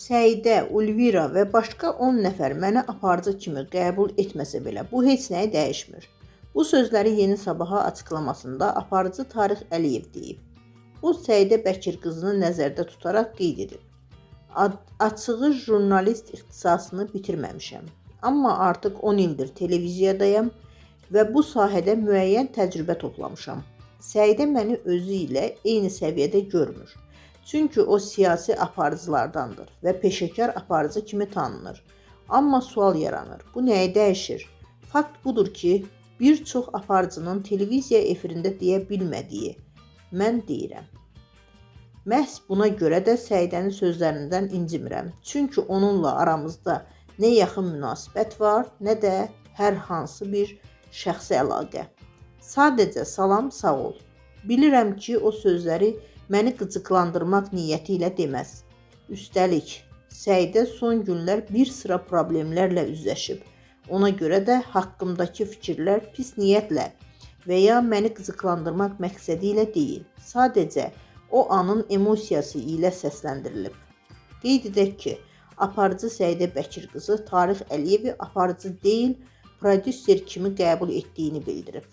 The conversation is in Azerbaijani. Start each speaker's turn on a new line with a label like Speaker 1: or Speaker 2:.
Speaker 1: Səidə, Ulvira və başqa 10 nəfər məni aparıcı kimi qəbul etməsə belə, bu heç nəyi dəyişmir. Bu sözləri Yeni Sabaha açıqlamasında aparıcı Tarix Əliyev deyib. O Səidə Bəkir qızını nəzərdə tutaraq qeyd edib. Açığı jurnalist ixtisasını bitirməmişəm. Amma artıq 10 ildir televiziyadayam və bu sahədə müəyyən təcrübə toplamışam. Səidə məni özü ilə eyni səviyyədə görmür. Çünki o siyasi aparıcılardandır və peşəkar aparıcı kimi tanınır. Amma sual yaranır. Bu nəyi dəyişir? Fakt budur ki, bir çox aparıcının televiziya efirində deyə bilmədiyi mən deyirəm. Məhz buna görə də Səidənin sözlərindən incimirəm. Çünki onunla aramızda nə yaxın münasibət var, nə də hər hansı bir şəxsi əlaqə. Sadəcə salam, sağ ol. Bilirəm ki, o sözləri məni qıcıqlandırmaq niyyəti ilə deməz. Üstəlik, Səidə son günlər bir sıra problemlərlə üzləşib. Ona görə də haqqımdakı fikirlər pis niyyətlə və ya məni qıcıqlandırmaq məqsədi ilə deyil, sadəcə o anın emosiyası ilə səsləndirilib. Qeyd edək ki, aparıcı Səidə Bəkir qızı Tarix Əliyevi aparıcı deyil, prodüser kimi qəbul etdiyini bildirib.